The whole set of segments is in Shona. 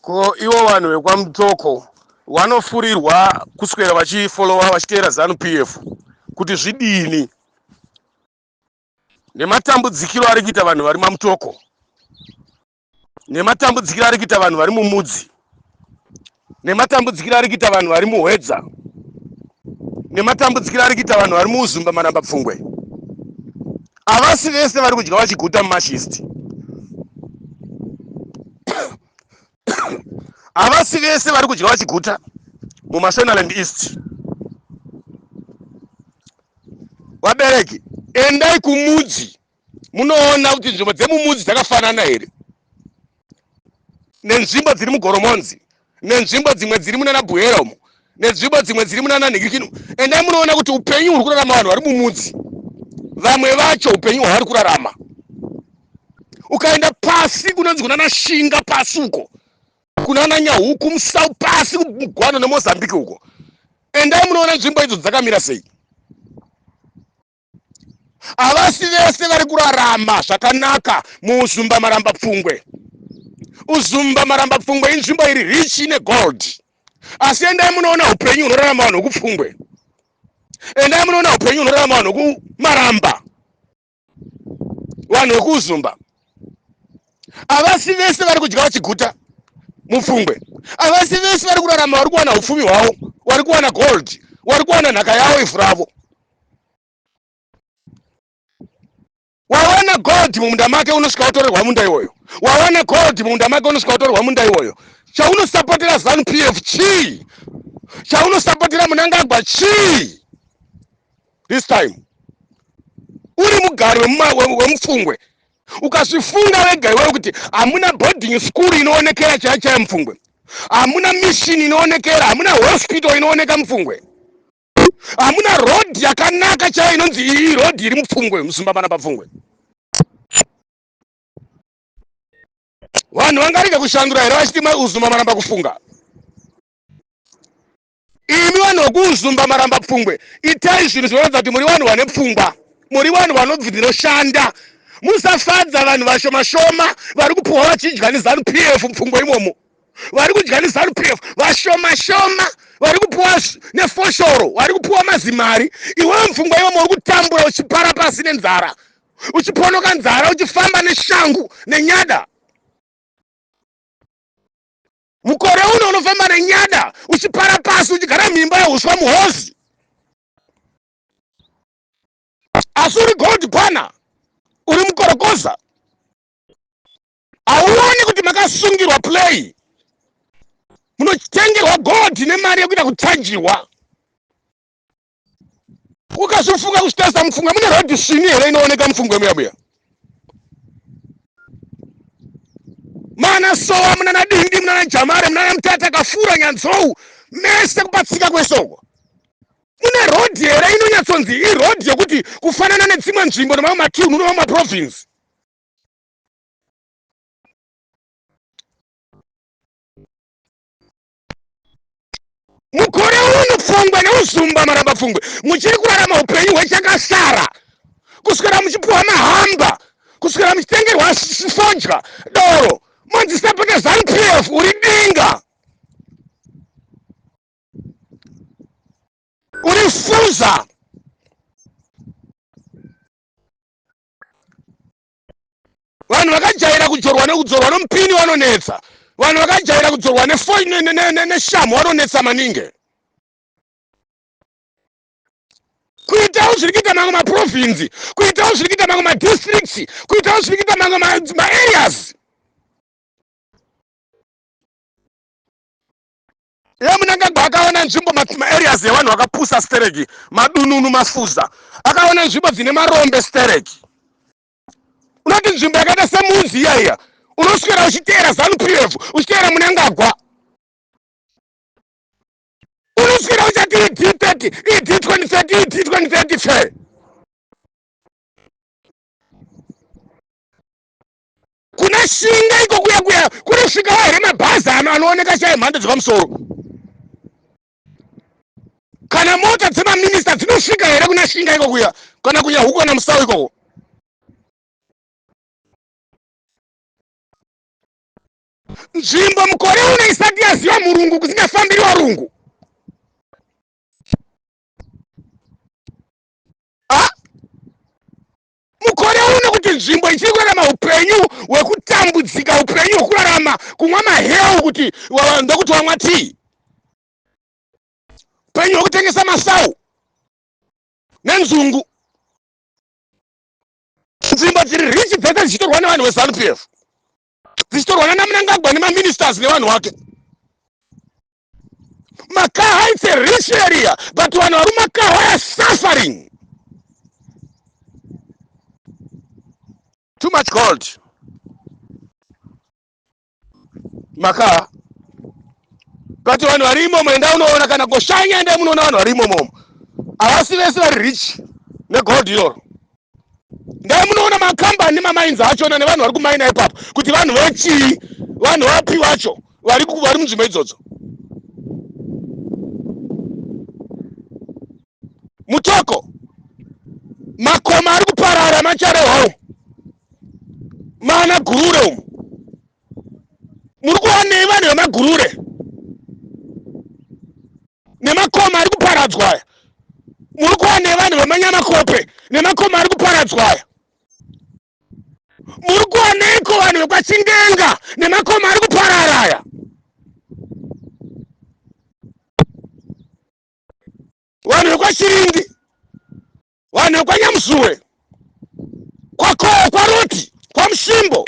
Ko ivo vanhu vekwaMutoko vanofurirwa kuswera vachifolowa vachiteera Zanu PF kuti zvidini nematambudzikiro ari kuita vanhu vari maMutoko nematambudzikiro ari kuita vanhu vari mumudzi nematambudzikiro ari kuita vanhu vari muhwedza nematambudzikiro ari kuita vanhu vari muuzumba maramba pfungwe havasi vese vari kudya vachiguta mumashist havasi vese vari kudya vachiguta mumashonaland east vabereki endai kumudzi munoona kuti nzvimbo dzemumudzi dzakafanana here nenzvimbo dziri mugoromonzi nenzvimbo dzimwe dziri munana buhera umo nenzvimbo dzimwe dziri munana nhikirikino endai munoona kuti upenyu huri kurarama vanhu vari mumudzi vamwe vacho upenyu hwavari kurarama ukaenda pasi kunonzi kunana shinga pasi uko kunana nyahuku musau pasi mugwano nemozambique uko endai munoona nzvimbo idzo dzakamira sei Havasi vese vari kurarama zvakanaka muUzumba Maramba Pfungwe. Uzumba Maramba Pfungwe inzvimbo iri rich ine gold. Asi endai munoona upenyu hunorarama vanhu vekupfungwe. Endai munoona upenyu hunorarama vanhu vekumaramba. Vanhu vekuUzumba. Havasi vese vari kudya vachiguta mupfungwe. Havasi vese vari kurarama vari kuwana upfumi hwavo, vari kuwana gold, vari kuwana nhaka yavo ivhu ravo. Wawana gold mumunda make unosvika wotorerwa munda iwoyo. Wawana gold mumunda make unosvika wotorerwa munda iwoyo. Chaunosapotera Zanu PF chii? Chaunosapotera Mnangagwa chii? This time uri mugari wemupfungwe ukazvifunga wega iwewe kuti hamuna boarding school inoonekera chaya chaya mupfungwe, hamuna mission inoonekera, hamuna hospital inooneka mupfungwe, hamuna road yakanaka chaiyo inonzi iyi road iri mupfungwe muzumbamana papfungwe. Vanhu vangarega kushandura here vachiti uzumba maramba kufunga? Imi vanhu vekuuzumba maramba pfungwe, itai zvinhu zvinoratidza kuti muri vanhu vane pfungwa, muri vanhu vanobvi dzinoshanda. Musafadza vanhu vashoma shoma vari kupuhwa vachidya neZanu PF mupfungwe imomo. Vari kudya neZanu PF vashoma shoma vari kupuwa nefoshoro, vari kupuwa mazimari. Iwewe mupfungwa imomo uri kutambura uchipara pasi nenzara, uchiponoka nzara, uchifamba neshangu nenyada. Mukore uno unofamba nenyada uchipara pasi uchigara muimba yeuswa muhozi, asi uri gold pana uri mukorokoza. Hauoni kuti makasungirwa play, munotengerwa gold nemari yekuita kutanjirwa. Ukazvifunga kuzvitarisa mupfungwa mune road svini here inooneka mupfungwe muya muya? Mana sowa munana dindi munana jamare munana mutata kafura nyanzou mese kupatsika kwese uko mune road here inonyatsonzi iroad yekuti kufanana nedzimwe nzvimbo nemamwe matunhu nemamwe maprovince? Mukore uno pfungwe neuzumba maramba pfungwe muchiri kurarama upenyu hwechakasara kuswera muchipuwa mahamba kuswera muchitengerwa fodya doro monzi sapota zanu pf uri dinga uri fuza. Vanhu vakajaira kudzorwa nekudzorwa nomupini vanonetsa. Vanhu vakajaira kudzorwa neshamhu vanonetsa maningi. Kuitawo zviri kuita mamwe maprovinzi, kuitawo zviri kuita mamwe madistricts, kuitawo zviri kuita mamwe maareas. Iye Mnangagwa akaona nzvimbo maareas evanhu vakapusa stereki, madununu mafuza. Akaona nzvimbo dzine marombe stereki. Unoti nzvimbo yakaita semunzi iya iya, unoswera uchiteera Zanu PF, uchiteera Mnangagwa. Unoswera uchati ED30, ED2030, ED2030 fe. Kuna shinga iko kuya kuya kunosvikawo here mabhazi ano anooneka chai mhando dzepamusoro? Kana mota dzemaminista dzinosvika here kuna shinga iko kuya kana kunyahuku kana musau ikoko? Nzvimbo mukore uno isati yaziva murungu kusingafambiri varungu. Ah? Mukore uno kuti nzvimbo ichiri kurarama upenyu hwekutambudzika, upenyu hwekurarama kumwa maheu kuti ndokuti wamwa tii, upenyu hwekutengesa masau nenzungu. Nzvimbo dziri rich dzese dzichitorwa nevanhu veZanu PF, dzichitorwa nana Mnangagwa nemaministers nevanhu wake. Makaha, it's a rich area, but vanhu vari mumakaha are suffering. Too much gold. Makaha, but vanhu vari imomo, enda unoona kana goshanya, enda munoona vanhu vari imomo, havasi vese vari rich negold iroro. Ndai munoona makambani nemamainzi achona nevanhu vari kumaina ipapo kuti vanhu vechii, vanhu vapi vacho vari munzvimbo idzodzo. Mutoko, makoma ari kuparara, macharehwa umu, mana Gurure umu, muri kuwanei vanhu vemagurure nemakoma ari kuparadzwa aya? Muri kuwanei vanhu vemanyamakope nemakoma ari kuparadzwa aya? Muri kuwaneiko vanhu vekwaChindenga nemakoma ari kuparara aya? Vanhu vekwaChirindi, vanhu vekwaNyamusuwe, kwaKoho, kwaRoti, kwaMushimbo,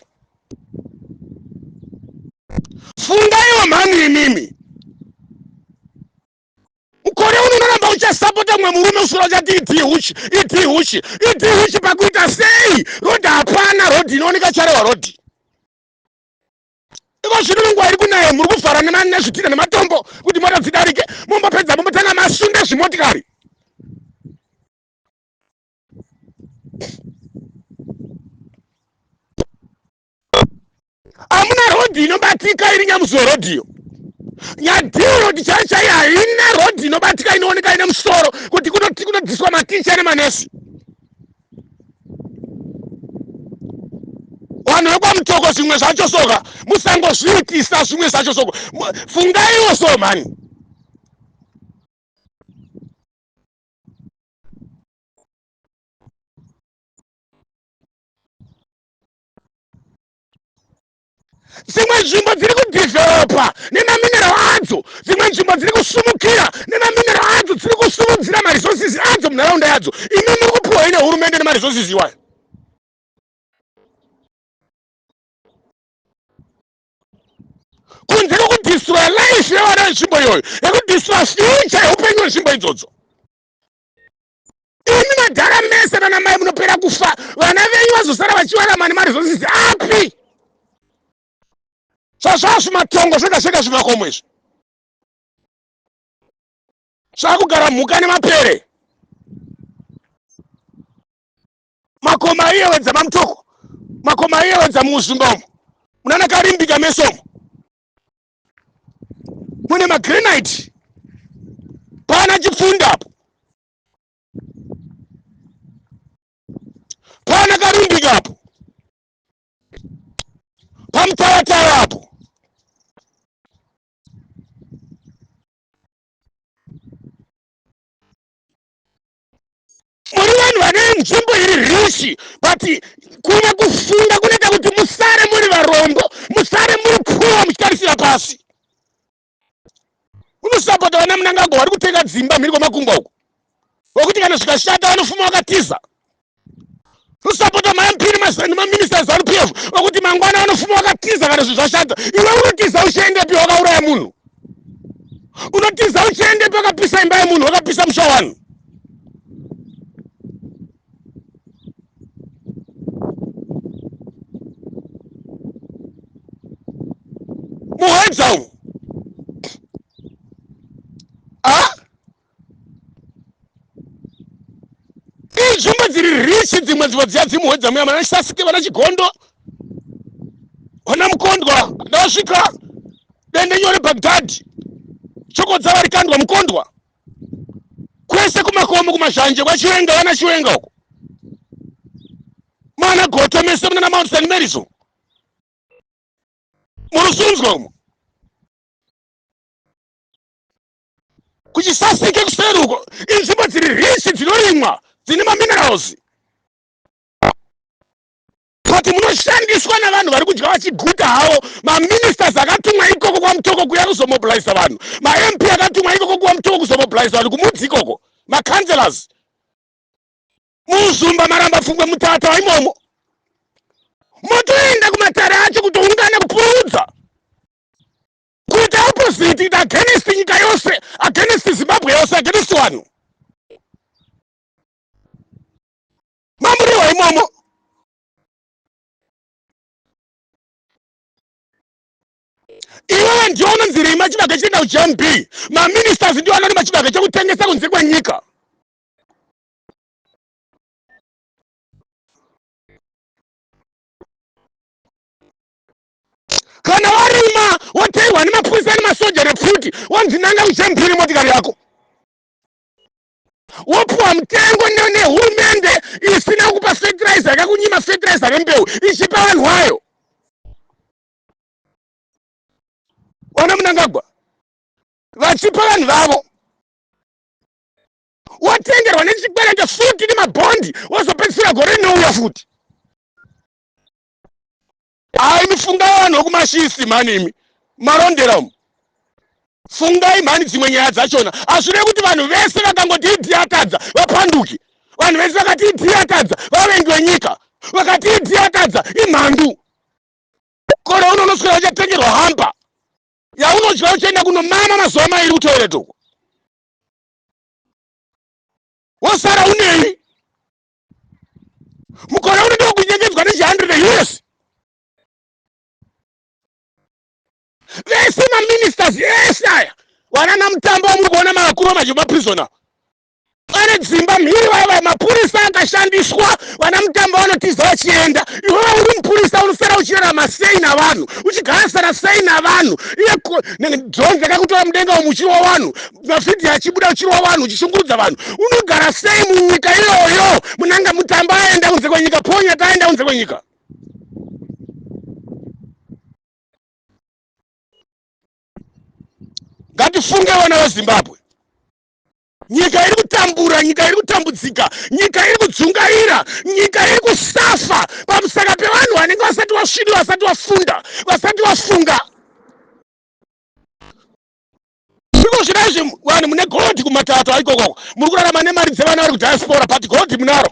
fungaiwo mhani imimi. Mukore uno unoramba uchasapota mumwe murume usura uchati idii huchi, idii huchi, idii huchi pakuita sei? Rodhi hapana, rodhi inooneka charewa rodhi. Iko zvino nenguva iri kunaya muri kuvhara nezvitina nematombo kuti mota dzidarike, mombopedza mombotanga masunda zvimotikari. Hamuna rodhi inobatika iri Nyamuzuwe rodhiyo. Nyadhiu rodhi chaiyo chaiyo haina rodhi inobatika inooneka ine musoro kuti kunodzidziswa maticha nemanesi. Vanhu vekwaMutoko zvimwe zvacho soka musangozviitisa, zvimwe zvacho soko fungaiwo so mhani. Dzimwe nzvimbo dziri kudhivheropa nemamineral adzo, dzimwe nzvimbo dziri kusumukira nemamineral adzo, dziri kusimudzira maresources adzo munharaunda yadzo. Imi muri kupiwa ine hurumende nemaresources iwayo. Kunze kwekudistroya life yevana venzvimbo iyoyo, yekudistroya future yeupenyu wenzvimbo idzodzo. Imi madhara mese nana mai munopera kufa, vana venyu vazosara vachiwarama nemaresources api? Zvazvaa zvimatongo zvega zvega, zvimakomo izvi zvakugara mhuka nemapere. Makomo aiyewedza maMutoko, makomo aiyewedza muUzumba umo, munana Karimbika mese umo mune magranite, pana Chipfunda apo, pana Karimbika apo, paMutaratara apo. Muri vanhu vane nzvimbo iri richi, but kumwe kufunga kunoita kuti musare muri varombo, musare muri puwa muchitarisira pasi. Unosapota vana Mnangagwa vari kutenga dzimba mhiri kwamakungwa uko, vokuti kana zvikashata vanofuma vakatiza. Usapota maMP nemaminista eZanu PF vokuti mangwana vanofuma vakatiza kana zvinhu zvashata. Iwe unotiza uchiendepi wakauraya munhu? Unotiza uchiendepi wakapisa imba yemunhu, wakapisa musha wanhu? Muhedza umu inzvimbo dziri richi, dzimwe nzvimbo dziya dzimuhwedza muya, vana Sasike, vana Chigondo, vana Mukondwa, ndavasvika Dende Nyore, Bagdad, Chokodza, varikandwa Mukondwa, kwese kumakomo, kuMazhanje, kwaChiwenga, vana Chiwenga uko, mana Goto mese munana Mount St Mary's. Murusunzwa umo kuchisasike kuseri uko, inzvimbo dziri rich, dzinorimwa, dzine maminerals, but munoshandiswa navanhu vari kudya vachiguta havo. Maministers akatumwa ikoko kwaMutoko kuya kuzomobiliza vanhu, maMP akatumwa ikoko kwaMutoko kuzomobiliza vanhu, kumudzi ikoko, macouncillors muZumba, Maramba, Pfungwe, Mutata imomo, motoenda kumatare acho kutoungana kupurudza, kuita opposite, ita against nyika yose, against Zimbabwe yose, against vanhu mamuriwa imomo. Iwewe ndiwo unonzi rima chibage chienda kuGMB. Maministers ndiwo anorima chibage chekutengesa kunze kwenyika. Kana warima, woteerwa nemapurisa nemasoja nepfuti, wanzi nanga kuGMB nemotikari yako, wopiwa mutengo nehurumende isina kupa fertilizer, yakakunyima fertilizer nembeu, ichipa vanhu vayo. Ona Munangagwa vachipa vanhu vavo, wotengerwa nechikwerete futi nemabhondi, wozopedzisira gore rinouya futi. Hai, mifungai vanhu vekuMash East mhani, imi Marondera umu, fungai mhani. Dzimwe nyaya dzachona hazvirei kuti vanhu vese vakangoti ED atadza vapanduki, vanhu vese vakati ED atadza vavengi venyika, vakati ED atadza imhandu. Kore uno unoswera uchatengerwa hamper yaunodya uchienda kunomama mazuva 2 kutoilet uko, wosara unei? Mukore uno ndokunyengedzwa nechi 100 years. Vese maministers ese aya, vanana Mutambo wamuri kuona, mavakuru vamanje maprisoner vane dzimba mhiri vaya, mapurisa akashandiswa. Vana Mutambo vanotiza vachienda. Iwewe uri mupurisa, unosara uchirarama sei navanhu, uchigarisana sei navanhu? Iye drone dzakakutora mudenga umu uchirwa vanhu, mavhidhiyo achibuda uchirwa vanhu, uchishungurudza vanhu, unogara sei munyika iyoyo? Munanga Mutambo aenda kunze kwenyika, Ponya taenda kunze kwenyika. Ngatifunge, vana veZimbabwe. Nyika iri kutambura, nyika iri kutambudzika, nyika iri kudzungaira, nyika iri kusafa pamusaka pevanhu vanenge vasati vasvidi, vasati vafunda, vasati vafunga. Iko zvino izvi vanhu mune gold kumatato aikokoko, muri kurarama nemari dzevana vari kudiaspora, but gold munaro.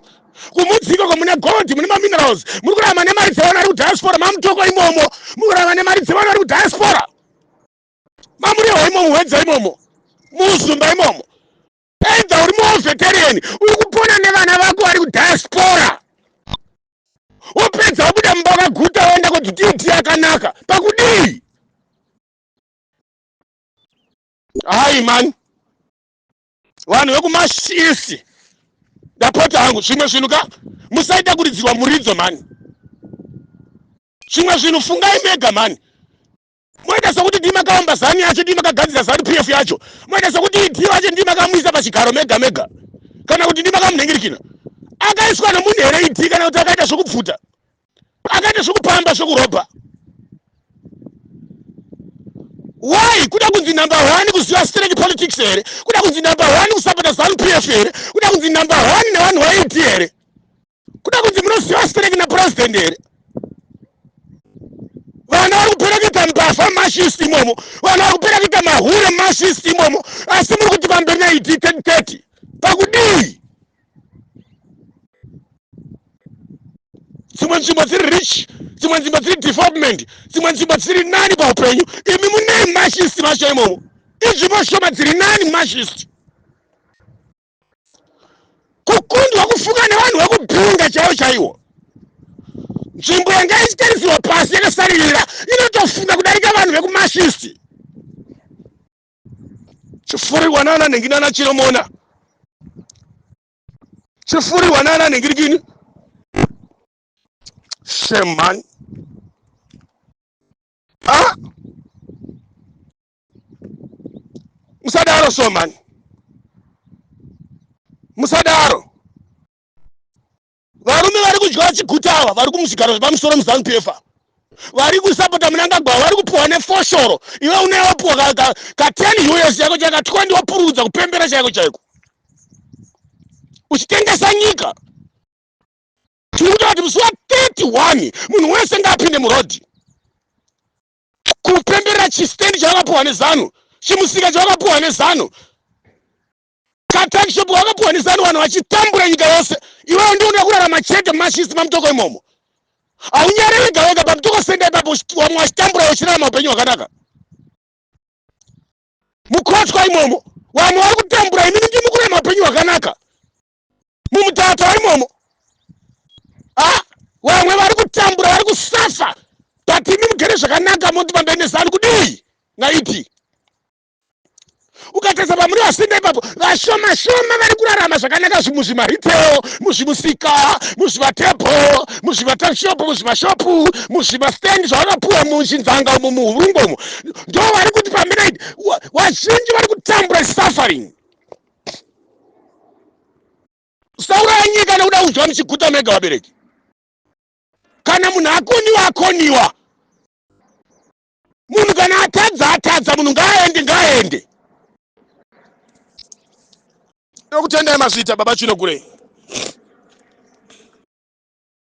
Kumudzi ikoko mune gold, mune maminerals, muri kurarama nemari dzevana vari kudiaspora. MaMutoko imomo muri kurarama nemari dzevana vari kudiaspora. Mamurehwa imomo, Wedza imomo, muZumba imomo, either uri muwar veteran, uri kupona nevana vako vari kudiaspora. Wopedza wabuda mumba wakaguta, waenda kuti ED yakanaka pakudii? Hai mani, vanhu vekuMash East, ndapota hangu, zvimwe zvinhu ka musaita kuridzirwa muridzo mani. Zvimwe zvinhu fungai mega mani. Moita sokuti ndii makaumba ZANU yacho, ndii makagadzira ZANU PF yacho. Moita sokuti ED wacho ndii makamuisa pachigaro mega mega, kana kuti ndii makamunhengirikina. Akaiswa nomunhu here ED, kana kuti akaita zvokubvuta, akaita zvokupamba, zvokurobha? Why kuda kunzi number one kuziva straight politics here? Kuda kunzi number one kusapota ZANU PF here? Kuda kunzi number one nevanhu vaED here? Kuda kunzi munoziva straight napresident here? Vana vari kupera kuita mbavha Mash East imomo, vana vari kupera kuita mahure Mash East imomo, asi muri kuti pamberi naED 1030 pakudii? Dzimwe nzvimbo dziri rich, dzimwe nzvimbo dziri development, dzimwe nzvimbo dziri nani paupenyu. Imi munei Mash East macho imomo? Inzvimbo shoma dziri nani muMash East. Kukundwa kufunga nevanhu vekubhinga chaivo chaiwo. Nzvimbo yanga ichitarisirwa pasi, yakasaririra, inotofunga kudarika vanhu vekuMash East. Chifurirwa nana nhengi nana Chiromona, chifurirwa nana nhengirikini. Shame man. Ah, musadaro so man, musadaro. Varume vari kudya vachiguta ava, vari kumuzvigaro zvepamusoro muZANU PF. Vari kusapota Mnangagwa vari kupuhwa nefoshoro, iwe une wapuhwa ka 10 US yako chaka 20, wapurudza kupembera chaiko chaiko uchitengesa nyika. Tiri kuta kuti musi wa31 munhu wese ngaapinde murodhi kupemberera chistendi chavakapuhwa neZANU, chimusika chavakapuhwa neZANU, katuckshop vakapuhwa neZANU, vanhu vachitambura nyika yose. Iwewo ndiwo unoda kurarama chete mumashisi maMutoko imomo. Haunyare wega wega paMutoko Center ipapo, vamwe vachitambura, uchirarama upenyu hwakanaka mukotwa imomo. Vamwe vari kutambura, imini ndimi kurarama upenyu hwakanaka mumutata imomo. A, vamwe vari kutambura, vari kusafa, but imi mugere zvakanaka. Moti pamberi neZANU kudii naiti? Ukatarisa pamuri vasinda ipapo, vashoma shoma vari kurarama zvakanaka muzvimaretail, muzvimusika, muzvimatebho, muzvimatuckshop, muzvimashopu, muzvimastendi zvavakapuwa muchinzanga umu, muhurungo umu, ndo vari kuti pamberi. Vazhinji vari kutambura, suffering. Sauraya nyika nekuda kudya muchiguta mega. Vabereki, kana munhu akoniwa, akoniwa. Munhu kana atadza, atadza. Munhu ngaaende, ngaaende. Nokutendai, mazvita baba Chinogurei.